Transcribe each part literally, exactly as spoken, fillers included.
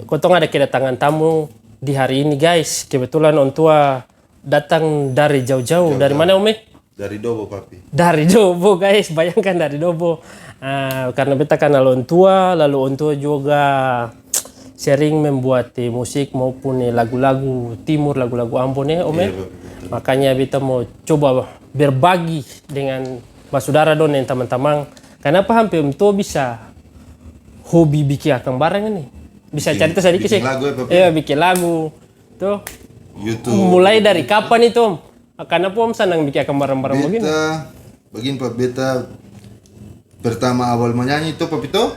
kotong ada kedatangan tamu di hari ini, guys. Kebetulan Om Tua datang dari jauh-jauh. Dari mana, Om, eh? Dari Dobo, Papi. Dari Dobo, guys. Bayangkan, dari Dobo. Ah, karena beta kanal Om Tua, lalu Om Tua juga sering membuat, eh, musik maupun, eh, lagu-lagu timur, lagu-lagu Ambon, eh, Om, eh. Iya, Papi, betul. Makanya beta mau coba berbagi dengan basudara dong, deng tamang-tamang. Kanapa hampe Om Tua bisa hobi biking akang barang ini? Bisa carita sadiki, seng? Biking lagu, eh, Papi? Iya, biking lagu. Tuh. YouTube. Mulai dari kapan itu, Om? Kanapa Om sanang biking akang barang-barang begini? Beta, begini, Papi, beta pertama awal manyanyi to, Papi, to,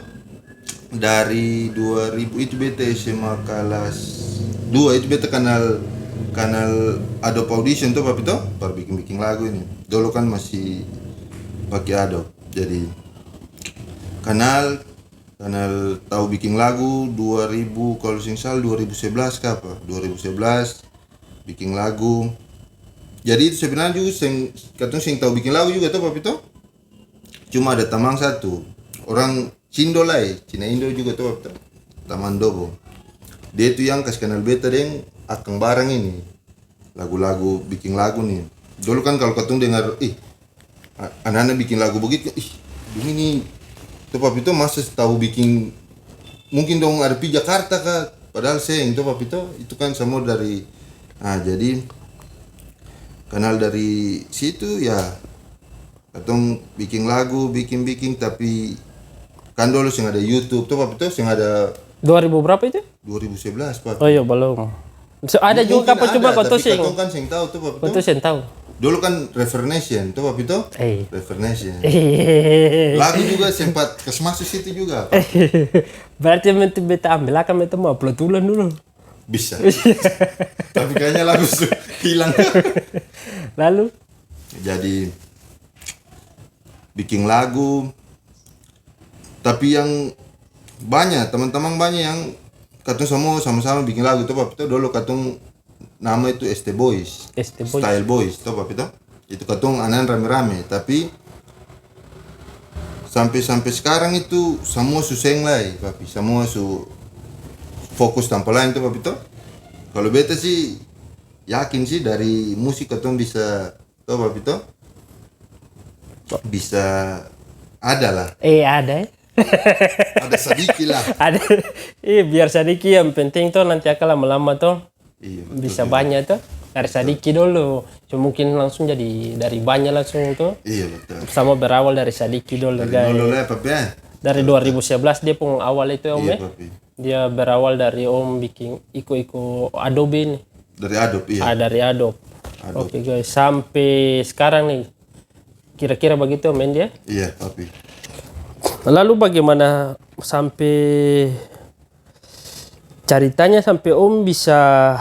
dari dua ribu itu beta S M A kalas dua, itu beta kanal, kanal Adobe Audition to, Papi, to, par biking-biking lagu ini. Dolo kan masih pake Adobe. Jadi, kanal, kanal tau biking lagu dua ribu, kalo seng salah dua ribu sebelas ka apa, dua ribu sebelas biking lagu. Jadi, itu sebenarnya juga seng, katong seng tau biking lagu juga to, Papi, to? Cuma ada tamang satu, orang Cindo lai, Cina Indo juga to, tamang Dobo. Dia itu yang kas kanal beta deng akang barang ini, lagu-lagu, biking lagu ni. Dolo kan kalo katong dengar, ih, a-, ana-ana biking lagu begitu, ih, begini. To, Papi, to masa tau biking, mungkin dong ada pi Jakarta ka, padahal seng, to, Papi, to. Itu kan samua dari, ah, jadi kanal dari situ, ya, katong biking lagu, biking-biking, tapi kan dolo seng ada YouTube to, Papi, to, seng ada. Dua ribu berapa itu? Dua ribu sebelas, Papi. Oh iya, balong. So, ada juga mungkin kapa, ada, cuma kotong tapi seng, katong kan seng tau to, Papi, to. Kotong seng tau. Dolo kan Reverb Nation to, Papi, to. Eh. Reverb Nation. Eh. Lagu juga sempat kas maso situ juga, Papi. Berarti beta ambil akang, beta mau upload ulang dulu. Bisa. Tapi kayaknya lagu su hilang. Lalu? Jadi, biking lagu, tapi yang banya, tamang-tamang banya yang katong samua sama-sama biking lagu to, Papi, to. Dolo katong nama itu S T Boys. S T Boys. Style Boys to, Papi, to. Itu katong anan rame-rame, tapi sampe, sampe skarang itu samua su seng lai, Papi. Samua su fokus tampa laeng to, Papi, to. Kalo beta sih yakin sih dari musik katong bisa to, Papi, to? Bisa ada lah. Eh, ada, eh. Ada sadiki lah. Ada. Eh, biar sadiki, yang penting to nanti akang lama-lama to. Iya, betul. Bisa banya to. Dari sadiki dolo. Cuma mungkin langsung jadi dari banya langsung to. Iya, betul. Samua berawal dari sadiki dolo, guys. Dari dua ribu sebelas dia pung awal itu, Om, eh. Iya, Papi. Dia berawal dari Om biking iko-iko Adobe ni. Dari Adobe, iya. Ah, dari Adobe. Adobe. Oke, guys, sampe skarang ni, kira-kira bagitu, Om, dia? Iya, Papi. Lalu, bagaimana sampe caritanya sampe Om bisa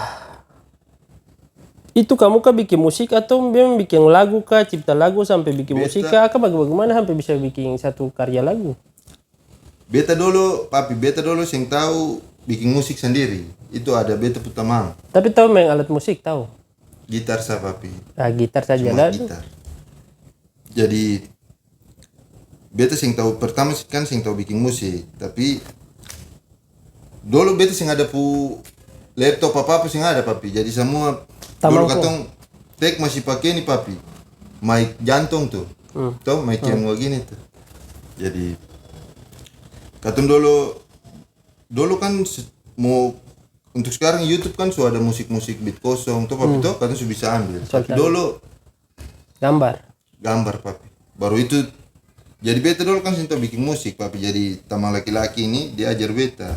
itu, kamu ka biking musik atau memang biking lagu ka, cipta lagu sampe biking musik ka? Beta. Akang baga-, bagaimana sampe bisa biking satu karya lagu? Beta dolo, Papi, beta dolo seng tau biking musik sandiri. Itu ada beta pung tamang. Tapi tau maeng alat musik, tau? Gitar sa, Papi. Ah, gitar saja. Cuma gitar. Jadi, beta seng tau, pertama sih kan seng tau biking musik. Tapi, dolo beta seng ada pu laptop apa-apa, seng ada, Papi. Jadi, samua dolo katong tek masih pake ni, Papi. Mic jantong tu. Hmm. To, mic yang bagini tu. Jadi, katong dolo, dolo kan se-, mo, untuk skarang YouTube kan su ada musik-musik beat kosong, to, Papi, to, katong su bisa ambil. Tapi dolo gambar. Gambar, Papi. Baru itu, jadi beta dolo kan seng tau biking musik, Papi. Jadi, tamang laki-laki ni, dia ajar beta.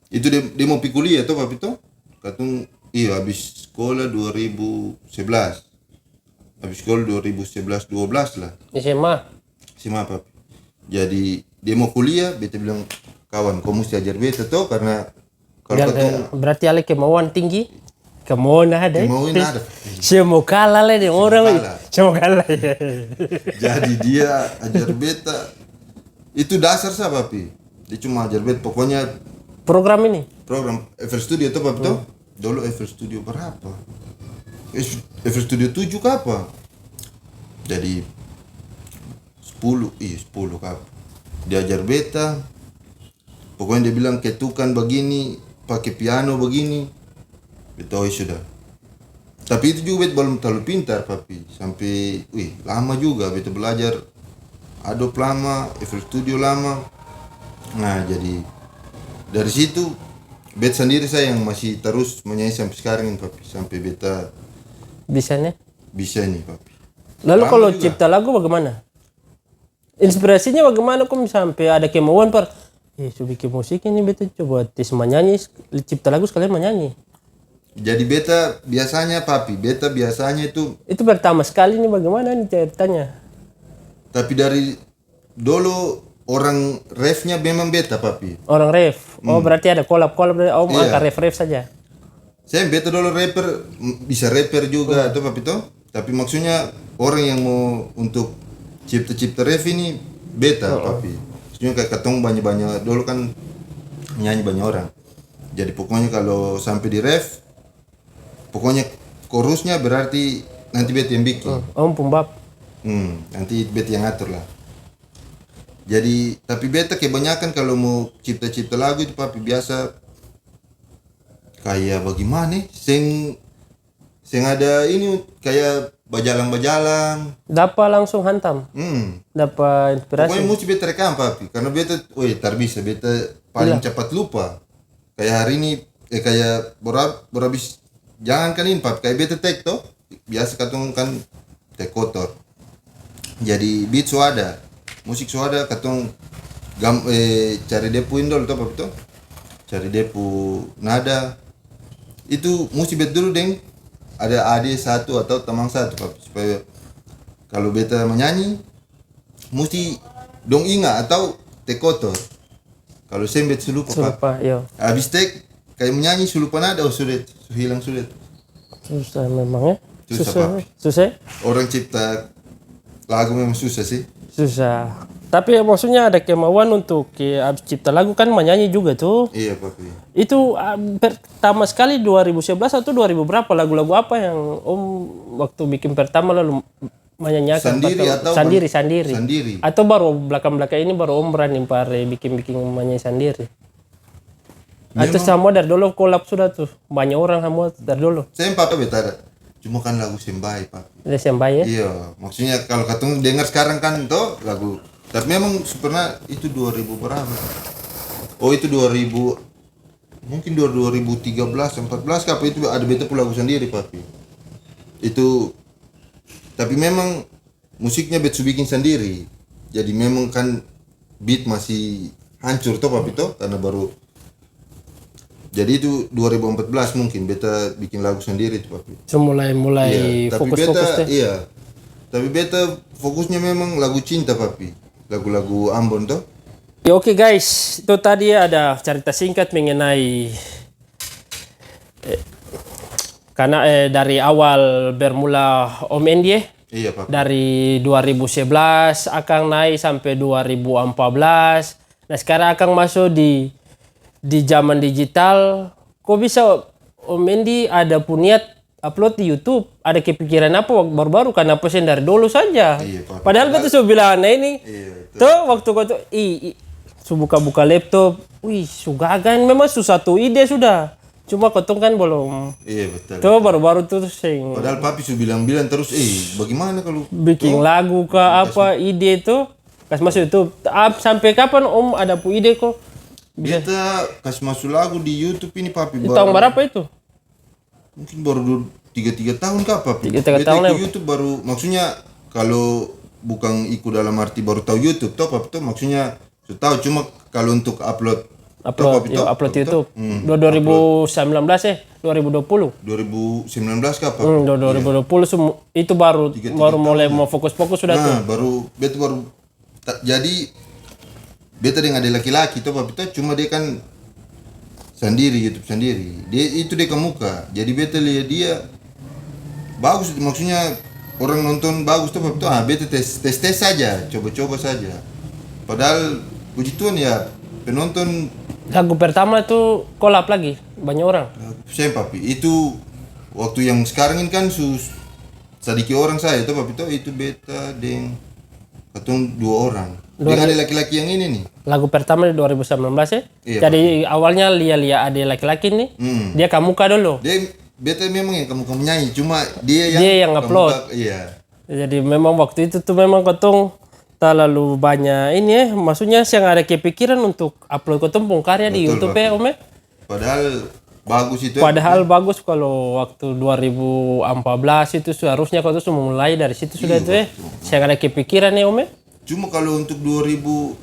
Itu dia, dia mo pi kuliah to, Papi, to? Katong, iyo, abis skolah dua ribu sebelas. Abis skolah dua ribu sebelas dua belas lah. S M A? S M A, Papi. Jadi, dia mo kuliah, beta bilang, "Kawan, ko musti ajar beta to, karna kalo katong." Berarti ale kemauan tinggi? Kemauan ada, eh? Kemauan ada. Seng mo kalah lai deng orang. Seng mo kalah. Jadi, dia ajar beta. Itu dasar sa, Papi. Dia cuma ajar beta, pokoknya program ini? Program F L Studio to, Papi, to? Hmm. Dolo F L Studio berapa? F-, F L Studio tujuh ka apa? Jadi, sepuluh, ih, sepuluh ka apa? Dia ajar beta. Pokoknya dia bilang, "Ketukan bagini, pake piano bagini, beta oi sudah. Tapi itu juga beta balom talalu pintar, Papi. Sampe, wih, lama juga beta belajar. Adop lama, F L Studio lama. Nah, jadi dari situ, beta sandiri sa yang masih tarus manyanyi sampe skarang ini, Papi. Sampe beta Bisanya? Bisa ini, Papi. Lalu Lama kalo juga. cipta lagu bagemana? Inspirasinya bagemana kong sampe ada kemauan par, "Eh, su biking musik ini, beta coba tes manyanyi, cipta lagu skalian manyanyi." Jadi beta biasanya, Papi, beta biasanya itu Itu pertama skali ni bagemana ni ceritanya? Tapi dari dolo orang ref-nya memang beta, Papi. Orang ref? Oh, Hmm. berarti ada kolab-kolab dari, oh, Iya. angka ref-ref saja? Seng, beta dolo rapper, m-, bisa rapper juga, Hmm. to, Papi, to. Tapi maksudnya orang yang mau untuk cipta-cipta ref ini beta, Oh, oh. Papi. Maksudnya kayak katong banya-banya dolo kan nyanyi banya orang. Jadi pokoknya kalau sampe di ref, pokoknya chorus-nya berarti nanti beta yang bikin. Hmm, om pung bab. Hmm, nanti beta yang atur lah. Jadi, tapi beta kebanyakan kalau mau cipta-cipta lagu itu, Papi, biasa kaya bagimana, eh? Seng, seng ada ini, kaya bajalang-bajalang. Dapa langsung hantam. Hmm. Dapa inspirasi. Pokoknya musti beta rekam, Papi. Karena beta, weh, tar bisa, beta paling Gila. capat lupa. Kaya hari ini, eh, kaya baru ab-, baru abis, jangan kan ini, Papi, kaya beta take to, biasa katong kan take kotor. Jadi beat su ada, musik su ada, katong gam-, eh, cari dia pu ini dolo to, Papi to. Cari dia pu nada. Itu musti beta dulu deng ada ade satu atau tamang satu, Papi, supaya kalo beta manyanyi, musti dong inga atau take kotor. Kalo seng, beta su lupa, Su Pak. lupa, iyo. Abis take, kaya manyanyi, su lupa nada, oh, sudah, su hilang sudah. Susah memang, ya. Susah, Susah, Pak. susah, ya. Orang cipta lagu memang susah, sih. Susah. Tapi, ya, maksudnya ada kemauan untuk, ya, abis cipta lagu kan manyanyi juga, tuh. Iya, Pak, iya. Itu, ah, pertama sekali dua ribu sebelas atau dua ribu berapa, lagu-lagu apa yang Om waktu bikin pertama lalu manyanyiakan Sandiri atau atau sandiri, ban-, sandiri. sandiri. Atau baru blakang-blakang ini baru Om brani par biking-biking manyanyi sandiri? Atau Memang samua dari dolo kolab sudah tuh? Banya orang samua dari dolo? Seng, Papa, beta ada. Cuma kan lagu seng bae, Papa. Dia seng bae, ya? Iya, maksudnya kalo katong dengar skarang kan to lagu, tapi memang su pernah itu dua ribu berapa? Oh, itu dua ribu, mungkin dua, dua ribu tiga belas, empat belas ka apa itu ada beta pung lagu sandiri, Papi. Itu, tapi memang musiknya bet su biking sandiri. Jadi memang kan beat masih hancur to, Papi, to, karna baru, jadi itu dua ribu empat belas mungkin beta biking lagu sandiri tu, Papi. So mulai, mulai Iya, tapi fokus-fokus beta, teh. iya. Tapi beta fokusnya memang lagu cinta, Papi. Lagu-lagu Ambon to. Ya, oke, guys, itu tadi ada carita singkat mengenai, eh, karna, eh, dari awal bermula Om Endi, eh. Iya, Pak. Dari dua ribu sebelas akang nae sampe dua ribu ampa blas. Nah, skarang akang maso di, di jaman digital. Ko bisa Om Endi ada pung niat upload di YouTube, ada kepikiran apa wak-, baru-baru, kanapa seng dari dolo saja? Iya, Pak. Padahal Padahal beta su bilang, nah ini, Iya, betul. to, waktu kotong, i, i, su buka-buka laptop, wih, su gaga ini, memang su satu ide sudah. Cuma kotong kan balom. Iya, betul, To, betul. baru-baru tu seng. Padahal Papi su bilang-bilang terus, "Eh, bagimana kalo Biking to? lagu ka Bikin apa, ide to, kas maso YouTube." Ap-, sampe kapan Om ada pung ide ko? Bisa Beta kas maso lagu di YouTube ini, Papi, Di baru tahun berapa itu? Mungkin baru du-, tiga, tiga tahun ka apa, Pi? Tiga, tiga Beta tahun ikut yang YouTube baru, maksudnya, kalo bukang ikut dalam arti baru tau YouTube, to, Pap, to, maksudnya, su tau, cuma kalo untuk upload, to, Upload, Pap, yo, to? upload Pap, to? YouTube. Hmm, Dua, upload. dua ribu sembilan belas, eh, dua ribu dua puluh. Dua ribu sembilan belas ka apa? Hmm, dua, Iya. dua ribu dua puluh semu-, itu baru, Tiga, tiga baru mulai tahun. mau fokus-fokus sudah Nah, tuh. baru, beta baru Ta-, jadi, beta deng ade laki-laki to, Papi, to, cuma dia kan sandiri, YouTube sandiri. Dia, itu dia kamuka. Jadi, beta lia dia bagus, maksudnya orang nonton bagus to, Papi, to. Ah, beta tes, tes-tes saja, coba-coba saja. Padahal, puji Tuhan, ya, penonton Lagu pertama tu kolab lagi, banya orang. Seng, Papi. Itu waktu yang sekarang ini kan su-, sadiki orang saja to, Papi, to, itu beta deng katong dua orang. Dua Deng ade ri- laki-laki yang ini nih. Lagu pertama di dua ribu sembilan belas, e. Iya, jadi, betul. Awalnya lia-lia ade laki-laki nih, hmm, dia kamuka dolo. Dia, beta memang yang kamuka menyanyi, cuma dia yang, dia yang upload. Kamuka, iya. Jadi, memang waktu itu tuh memang katong talalu banya ini, e, maksudnya seng ada kepikiran untuk upload katong pung karya di YouTube, e, Om, e. Betul, betul. Padahal bagus itu, e. Padahal bagus kalo waktu dua ribu ampa blas itu seharusnya katong su mulai dari situ sudah itu, e. Iya, betul. Seng ada kepikiran, e, Om, e. Cuma kalo untuk dua ribu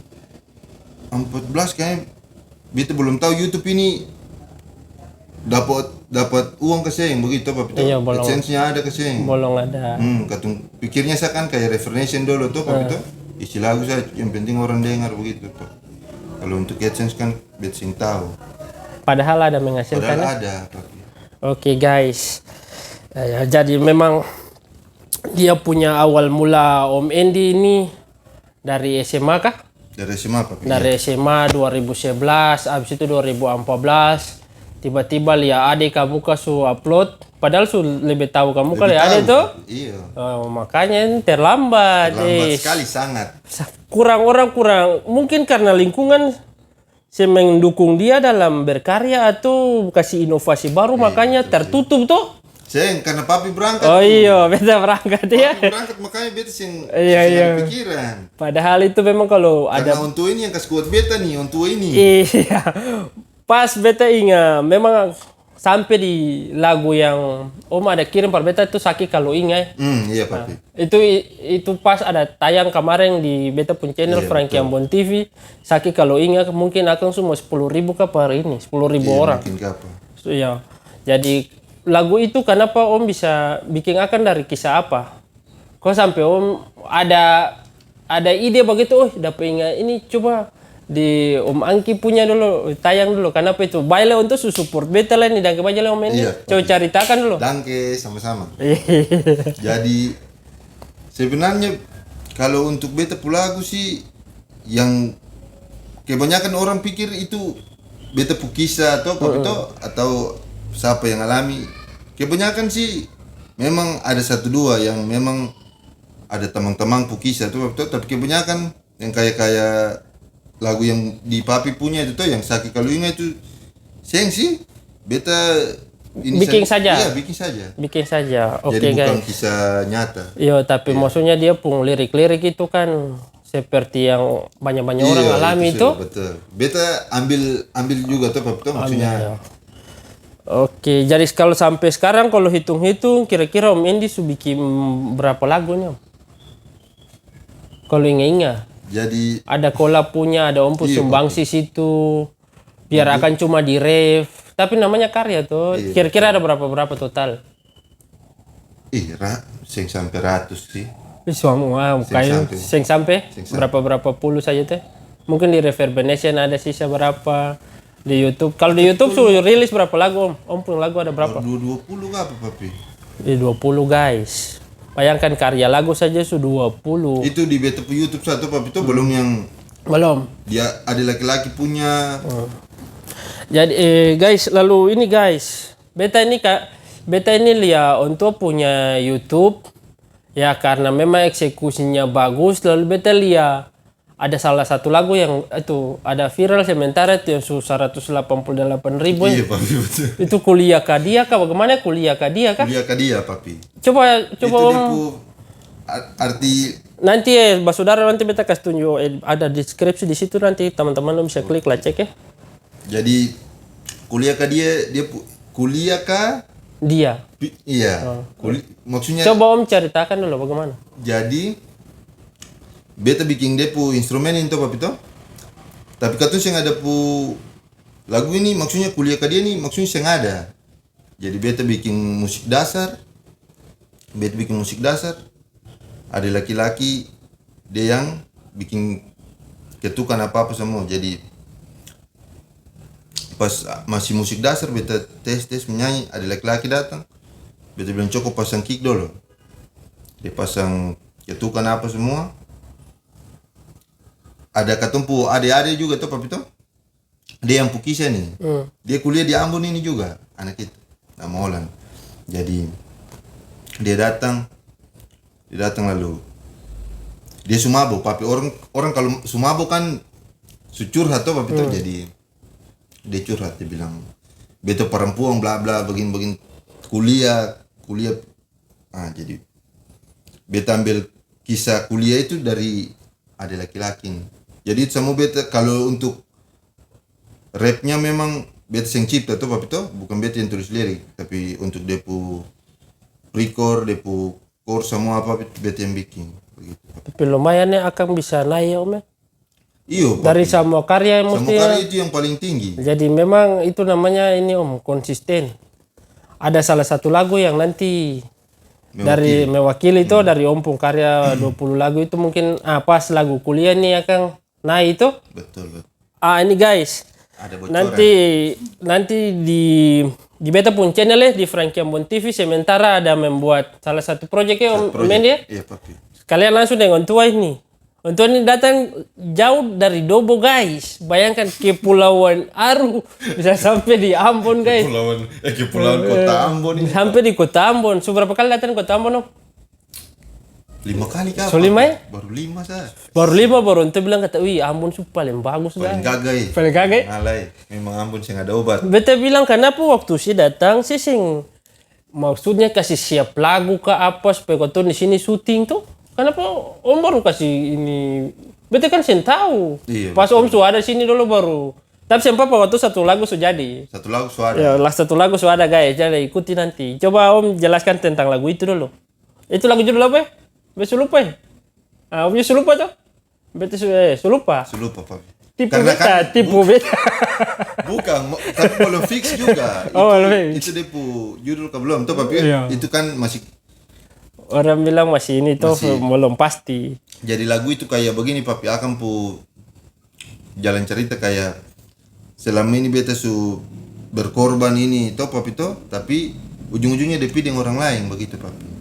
ampat blas kayaknya beta balom tau YouTube ini dapat, dapat uang ka seng begitu, Papito? Iya, balong. AdSense-nya ada ka seng? Balong ada. Hmm, katong pikirnya sa kan kaya recognition dolo to, Papito? Ah. Isi lagu sa, yang penting orang dengar begitu to. Kalo untuk AdSense kan beta seng tau. Padahal ada menghasilkan, padahal ya? Ada, Papi. Oke, guys. Eh, ya, jadi memang dia punya awal mula Om Endi ini dari S M A kah? Dari S M A, Papi. Dari S M A dua ribu sebelas, abis itu dua ribu ampat belas, tiba-tiba lia ade kamuka su upload, padahal su lebe tau kamuka lia ade to. Iya. Oh, makanya ini terlambat. Terlambat skali, sangat. Sa-, kurang, orang kurang, mungkin karna lingkungan seng mendukung dia dalam berkarya atau kasi inovasi baru, makanya tertutup to. Seng, karna Papi berangkat. Oh iyo, beta berangkat, ya. Papi berangkat, makanya beta seng, seng ada pikiran. Padahal itu memang kalo ada. Karna orang tua ini yang kas kuat beta nih, orang tua ini. Iya. Pas beta inga, memang sampe di lagu yang Om ada kirim par beta tu, Saki Kalu Inga, e. Hmm, iya, Papi. Itu, itu pas ada tayang kamareng di beta pung channel, Frankie Ambon T V. Saki Kalu Inga, mungkin akang su mo sepuluh ribu ka par ini, sepuluh ribu orang. Iya, mungkin kapa. So, iya. Jadi, lagu itu kanapa Om bisa biking akang dari kisah apa? Ko sampe Om ada, ada ide bagitu, "Oh, dapa inga ini, coba di Om Angki punya dolo, tayang dolo." Kanapa itu? Bae lai untuk su support beta lai ni, dangke baja lai Om ini. Iya, coba caritakan dolo. Dangke, sama-sama. Jadi, sebenarnya kalo untuk beta pu lagu sih, yang kebanyakan orang pikir itu beta pu kisah to, Papi to, atau sapa yang alami. Kebanyakan sih memang ada satu dua yang memang ada tamang-tamang pu kisah to, Papi to, tapi kebanyakan yang kaya-kaya lagu yang di Papi punya itu to, yang Saki Kalu Inga itu, seng sih, beta ini biking saja. Iya, biking saja. Biking saja. Oke, guys. Jadi bukan kisah nyata. Iyo, tapi maksudnya dia pung lirik-lirik itu kan seperti yang banya-banya orang alami itu. Iya, itu sih, betul. Beta ambil, ambil juga to, Papi to, maksudnya. Ambil, ya. Oke, jadi kalo sampe skarang, kalo hitung-hitung, kira-kira Om Endi su biking berapa lagu ni, Om? Kalo inga-inga. Jadi ada Kola punya, ada Om pung sumbangsi situ. Biar akang cuma di ref. Tapi namanya karya to. Iya. Kira-kira ada berapa-berapa total? Ih, ra-, seng sampe ratus sih. Ih, suam, wow, seng sampe. Seng sampe? Seng sampe. Berapa-berapa puluh saja teh. Mungkin di Reverb Nation ada sisa berapa. Di YouTube. Kalo di YouTube su rilis berapa lagu, Om? Om pung lagu ada berapa? Dua, dua puluh ka apa, Papi? Iya, dua puluh, guys. Bayangkan karya lagu saja su dua puluh. Itu di beta pu YouTube satu, Papi, to belum yang dia ada laki-laki punya. Hmm. Jadi, eh, guys, lalu ini, guys. Beta ini ka-, beta ini lia Onto punya YouTube. Ya, karna memang eksekusinya bagus, lalu beta lia ada salah satu lagu yang itu ada viral sementara itu yang su seratus delapan puluh delapan ribu, eh. Iya, Papi, betul. Itu Kuliah Ka Dia ka, bagaimana Kuliah Ka Dia ka? Kuliah Ka Dia, Papi. Coba, coba, Om. Itu dia pu ar-, arti. Nanti, eh, basudara, nanti beta kas tunju, eh, ada deskripsi di situ, nanti tamang-tamang dong bisa klik lah, cek, eh. Jadi, Kuliah Ka Dia, dia pu-, Kuliah Ka Dia. Pi-, iya. Oh. Kuli-, maksudnya. Coba Om caritakan dulu bagaimana? Jadi, beta biking dia pu instrumen ini to, Papi to. Tapi katong seng ada pu lagu ini, maksudnya Kuliah Ka Dia ni, maksudnya seng ada. Jadi beta biking musik dasar, beta biking musik dasar, ada laki-laki dia yang biking ketukan apa-apa samua. Jadi pas masih musik dasar, beta tes-tes menyanyi, ada laki-laki datang, beta bilang, "Coko pasang kick dolo." Dia pasang ketukan apa semua. Ada katong pu ade-ade juga to, Papi to? Dia yang pu kisah ni. Hmm. Dia kuliah di Ambon ini juga, anak itu. Nama Olan. Jadi, dia datang, dia datang lalu dia su mabo, Papi. Orang, orang kalau su mabo kan su curhat to, Papi to, jadi dia curhat, dia bilang, "Beta parampuang, bla, bla, begini, begini, kuliah, kuliah." Ah, jadi beta ambil kisah kuliah itu dari ada laki-laki ni. Jadi, samua beta, kalo untuk rapnya memang beta seng cipta to, Papi to, bukan beta yang tulis lirik, tapi untuk dia pu record, dia pu chord, samua apa, beta yang biking, begitu. Tapi lumayan ya, akang bisa nae, Om, ya. Iyo, dari Papi. Samua karya yang mesti karya itu yang paling tinggi. Jadi memang itu namanya ini, Om, konsisten. Ada salah satu lagu yang nanti dari mewakili to, dari Om pung karya dua puluh lagu itu mungkin, ah, pas lagu kuliah nih, akang nae itu. Betul, betul. Ah, ini guys. Ada bocoran. Nanti, nanti di, di beta pung channel ya, di Frankie Ambon T V, sementara ada membuat salah satu project ya, Om Mendi ya. Iya, Papi. Kalian langsung deng Om Tua ini. Om Tua ini datang jauh dari Dobo, guys. Bayangkan, Kepulauan Aru bisa sampai di Ambon, guys. Kepulauan, eh, Kepulauan Kota Ambon ini, sampai di Kota Ambon. Su berapa kali datang di Kota Ambon, Om? Lima kali ka? Su lima, ya? Baru lima sa. Baru lima, baru ente bilang kata, "Wih, Ambon su paling bagus, guys. Paling gaga, eh. Paling gaga, eh." Alai, memang Ambon seng ada obat. Beta bilang, "Kanapa waktu se datang, se seng, maksudnya kasi siap lagu ka apa supaya katong di sini syuting to? Kanapa Om baru kasi ini?" Beta kan seng tau. Iya, betul. Pas Om su ada sini dolo baru. Tapi seng papa, waktu satu lagu su jadi. Satu lagu su ada. Ya, lah, satu lagu su ada, guys. Jadi ikuti nanti. Coba Om jelaskan tentang lagu itu dolo. Itu lagu judul apa, eh? Beta su lupa, eh. Ah, Om su lupa to? Beta su, eh, su lupa. Su lupa, Papi. Tipu beta, tipu beta. Bukang, tapi belum fix juga. Oh, belum fix. Itu dia pu judul ka belum to, Papi? Iya. Itu kan masih. Orang bilang masih ini to, masih belum pasti. Jadi lagu itu kaya begini, Papi, akang pu jalan cerita kaya selama ini beta su berkorban ini to, Papi to, tapi ujung-ujungnya dia pi deng orang laeng bagitu, Papi.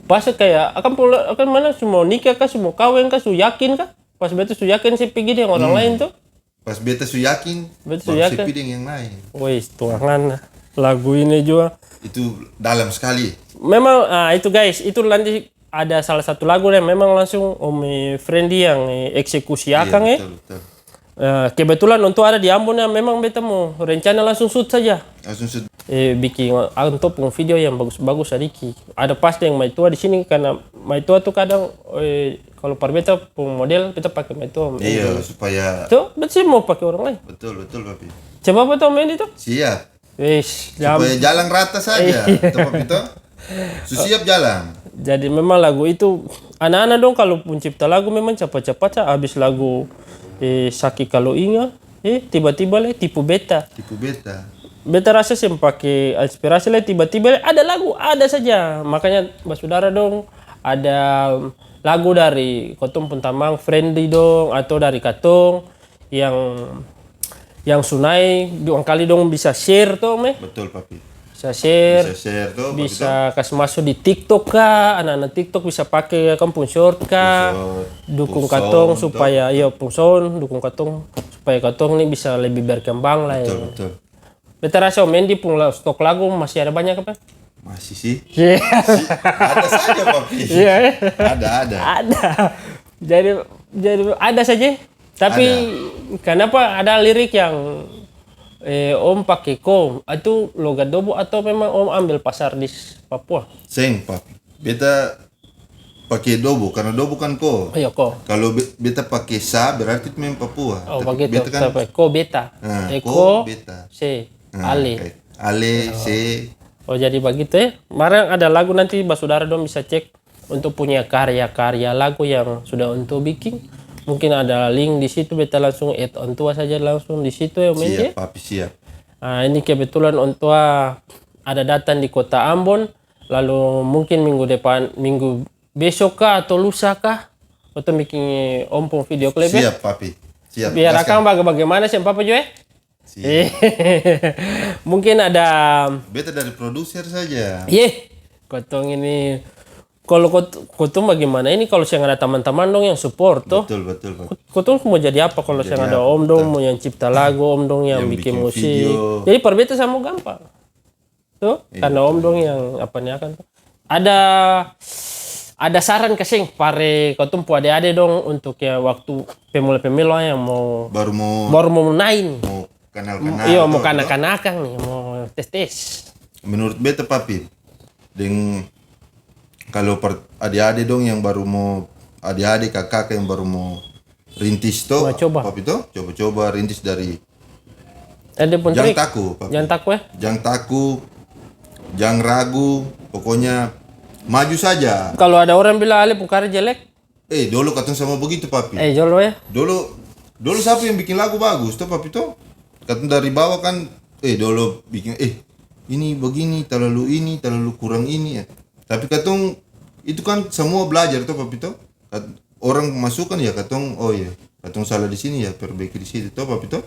Pas kaya akang pung la-, akang mana su mo nikah ka, su mo kaweng ka, su yakin ka? Pas beta su yakin se pigi deng orang laeng to. Pas beta su yakin, baru se pi deng yang laeng. Wes, Tuhan, lagu ini jua. Itu dalam skali. Memang, ah, itu guys, itu nanti ada salah satu lagu yang memang langsung Om Frendy yang, eh, eksekusi akang, eh. Iya, betul, betul. Eh, kebetulan untuk ada di Ambon, ya, memang beta mo rencana langsung shoot saja. Langsung shoot. Eh, biking anto pung video yang bagus-bagus sadiki. Ada pas deng maitua di sini, karna maitua tu kadang, eh, kalo par beta pung model, beta pake maitua. Iya, supaya. Tu, beta seng mo pake orang laeng. Betul, betul, Papi. Coba apa tu, Om Endi tu? Siap. Wis, supaya jalang rata saja, iya, to, Papi, to? Su siap jalang. Jadi memang lagu itu, ana-ana dong kalo pung cipta lagu memang capat-capat sa, abis lagu, eh, Saki Kalo Inga, eh, tiba-tiba le tipu beta. Tipu beta. Beta rasa seng pake inspirasi le, tiba-tiba le ada lagu, ada saja. Makanya basudara dong, ada lagu dari katong pung tamang Frendy dong, atau dari katong, yang, yang su nae, dua kali dong bisa share to, Om, e. Betul, Papi. Bisa share, bisa share to, Papi, bisa to, kas maso di TikTok ka, ana-ana TikTok bisa pake akang pung short ka, pung short, dukung katong supaya, iya, pung sound, dukung katong supaya katong ni bisa lebih berkembang lai. Betul, betul. Beta rasa Om Endi pung la-, stok lagu masih ada banyak apa? Masih sih. Iya. Masih ada saja, Papi. Iya, e. Ada, ada. Ada. Jadi, jadi ada saja. Tapi, ada, kanapa ada lirik yang, eh, Om pake ko? Itu logat Dobo atau memang Om ambil pasar di s-, Papua? Seng, Papi. Beta pake Dobo, karna Dobo kan ko. Iya, ko. Kalo be-, beta pake sa, berarti itu memang Papua. Oh, tapi bagitu. Beta kan, tapi ko beta. Ah, eh, ko, ko beta. Se, ah, ale. Kayak ale, oh, se. Oh, jadi bagitu, e. Barang ada lagu nanti basudara dong bisa cek untuk punya karya-karya lagu yang sudah Ontua biking. Mungkin ada link di situ, beta langsung add Ontua saja langsung di situ, ya, Om Endi. Siap, Papi, siap. Ah, ini kebetulan Ontua ada datang di Kota Ambon, lalu mungkin minggu depan, minggu besok ka atau lusa ka, katong biking Om pung video klip, ya? Siap, Papi. Siap. Biar akang baga-, bagimana seng papa jua, e? Siap. Mungkin ada. Beta dari produser saja. Ye, kotong ini, kalo kot-, kotong bagimana ini kalo seng ada tamang-tamang dong yang support, to? Betul, betul, betul. Kot-, kotong mo jadi apa kalo seng ada Om dong yang cipta lagu, Om dong yang biking musik? Yang biking video. Jadi par beta samua gampang. To? Iya, karna betul. Om dong yang apa ni akang to. Ada, ada saran ka seng pare katong pung ade-ade dong untuk ya waktu pemula-pemula yang mau Baru mau baru mau nain. Mau kanal-kanal Iyo, mau to, kana-kanakang nih, mau tes-tes. Menurut beta, Papi, deng kalo par-, ade-ade dong yang baru mau, ade-ade, kaka-kaka yang baru mau rintis to, Mau coba. Papi to, coba-coba rintis dari Ada pun jang trik. taku, Papi. Jang taku, eh? Jang taku, jang ragu, pokoknya maju saja. Kalau ada orang bilang, "Ale pung karya jelek." Eh, dolo katong sama begitu, Papi. Eh, dolo, eh? Dolo, dolo siapa yang bikin lagu bagus to, Papi to? Katong dari bawah kan, eh, dolo bikin, eh, ini begini, talalu ini, talalu kurang ini, ya. Tapi katong itu kan samua blajar to, Papi to? Kat-, orang masukan ya katong, oh ya, katong salah di sini ya, perbaiki di situ to, Papi to?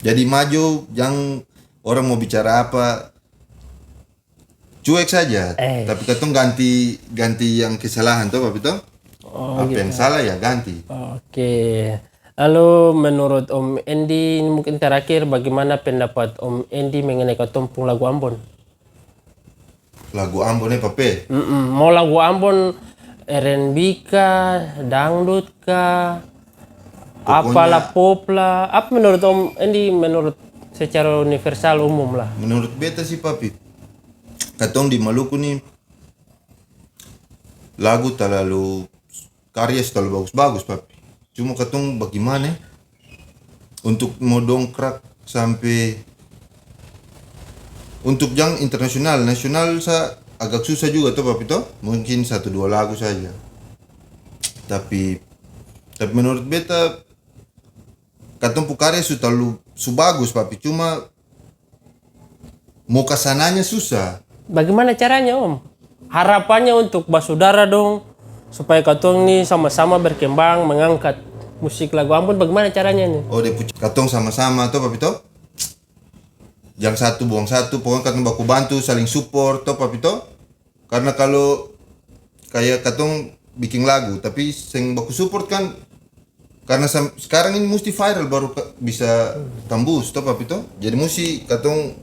Jadi maju, jang orang mau bicara apa, cuek saja. Eh. Tapi katong ganti, ganti yang kesalahan to, Papi to? Oh, Apa yang gitu. salah ya ganti. Oke. Lalu menurut Om Endi, ini mungkin terakhir, bagaimana pendapat Om Endi mengenai katong pung lagu Ambon? Lagu Ambon, eh, Pape? Mm-mm. Mau lagu Ambon, R and B ka, dangdut ka, Pokoknya apalah, pop lah. Apa menurut Om Endi, menurut secara universal, umum lah? Menurut beta sih, Papi, katong di Maluku nih lagu talalu, karya su talalu bagus-bagus, Papi. Cuma katong bagimana, eh? Untuk mo dongkrak sampe untuk jang internasional, nasional sa agak susah juga to, Papi to. Mungkin satu dua lagu saja. Tapi, tapi menurut beta, katong pu karya su talalu, su bagus, Papi. Cuma mo kasananya susah. Bagaimana caranya, Om? Harapannya untuk basudara dong, supaya katong ni sama-sama berkembang, mengangkat musik lagu Ambon, bagaimana caranya ni? Oh, dia pu-, katong sama-sama to, Papi to? Jang satu buang satu, pokoknya katong baku bantu, saling support to, Papi to? Karna kalo kaya katong biking lagu, tapi seng baku support kan, karna sam-, skarang ini musti viral baru ka-, bisa tambus to, Papi to? Jadi musti katong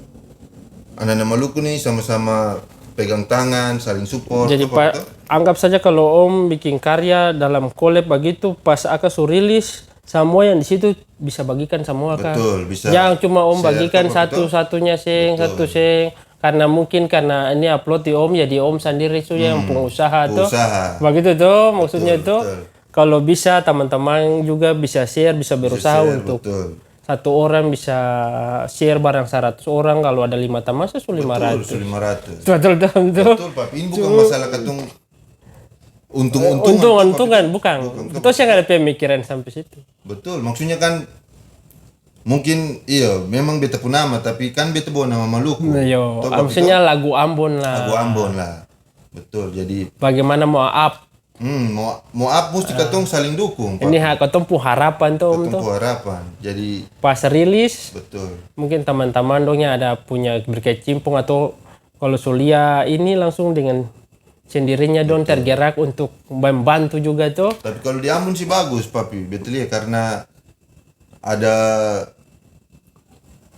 ana-ana Maluku ni sama-sama pegang tangan, saling support Jadi to, Papi pa-, to? anggap saja kalo Om biking karya dalam collab bagitu, pas akang su rilis, samua yang di situ bisa bagikan samua ka. Betul, bisa Jang cuma Om share bagikan to, Papi to? satu-satunya seng, Betul. satu seng. Karna mungkin karna ini upload di Om, jadi Om sandiri su yang Hmm, pung usaha to. usaha. Bagitu to maksudnya Betul, to. betul. Kalo bisa tamang-tamang juga bisa share, bisa Bisa berusaha share, untuk betul. satu orang bisa share barang saratus orang, kalo ada lima tamang sa su Betul, lima ratus. su lima ratus. Betul to, Om to. Betul, Papi. Ini bukan Cu- masalah katong untung-untungan to, Papi. Untung-untungan, bukan. Bukan, bukan. Betul, seng ada pemikiran sampe situ. Betul, maksudnya kan mungkin, iyo, memang beta pung nama, tapi kan beta bawa nama Maluku. Nah, iyo, To, Papi, maksudnya to? lagu Ambon lah. Lagu Ambon lah. Betul, jadi Bagaimana mo up? Hmm, mo, mo up musti Ah. katong saling dukung, Ini Papi. ha, katong pung harapan to, Om, Katong to. pung harapan. Jadi Pas rilis, Betul. mungkin tamang-tamang dong yang ada punya berkecimpung atau kalo su lia ini langsung dengan sendirinya dong Betul. tergerak untuk membantu juga to. Tapi kalo di Ambon sih bagus, Papi. Beta lia karna ada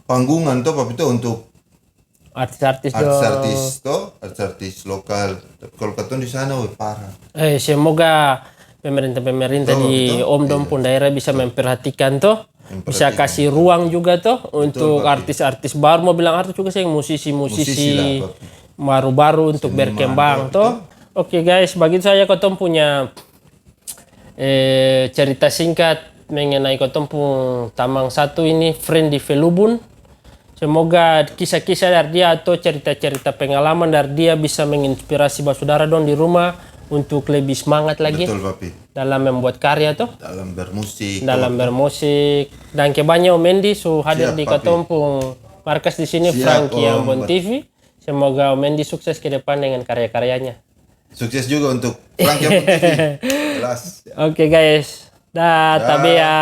panggungan to, Papi to, untuk Artis-artis to. artis-artis to, artis-artis lokal. Tapi kalo katong di sana, weh, parah. Eh, semoga pemerintah-pemerintah To, Papi di to? Om dong Iya. pung daerah bisa Betul. memperhatikan to. Yang Bisa penting kasih itu. ruang juga to Betul, untuk Papi. artis-artis baru, mau bilang artis juga seng, musisi-musisi Musisi lah, Papi. baru-baru untuk Seniman berkembang baru to. to. Oke guys, bagitu saja katong punya, eh, cerita singkat mengenai katong pung tamang satu ini, Friend di Felubun. Semoga kisah-kisah dari dia atau cerita-cerita pengalaman dari dia bisa menginspirasi basudara dong di rumah untuk lebih semangat lagi Betul, Papi. dalam membuat karya to. Dalam bermusik, Dalam to, Papi. bermusik. Dan kebanya Om Endi su hadir Siap, di Papi. katong pung markas di sini, Siap, Frankie Om. Ambon T V. Semoga Om Endi sukses ke depan dengan karya-karyanya. Sukses juga untuk Frankie Ambon T V. Jelas. Oke, guys. Dah, Dah. tabea.